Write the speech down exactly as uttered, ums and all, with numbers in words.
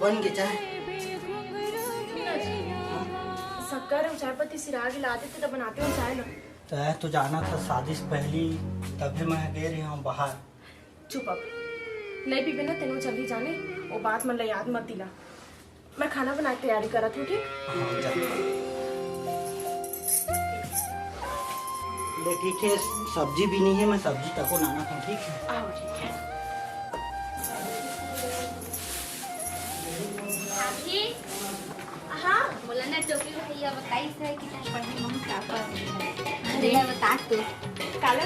बन के चाय। मीना जी, शक्कर अउ चाय पत्ती सिरा के ला देते त बनाते हो चाय ला। तैं तो जानत हस शादी से पहली तभे मैं गे रहे हूँ बाहर। चुप अब, नहीं पीबे ना तेनो चली जाने, वो बात मन ला याद मत दिला। मैं खाना बना के तैयारी करत हूँ, ठीक? हाँ, जा। ले ठीक है, सब्जी भी नहीं है, मैं सब्जी तको लाना था, ठीक है? आओ, ठीक है। अभी हाँ, मोला ना टोपी भैया बताइस हे कि तैं पढ़े मम्मी का पढ़। अरे। बता तो। काला?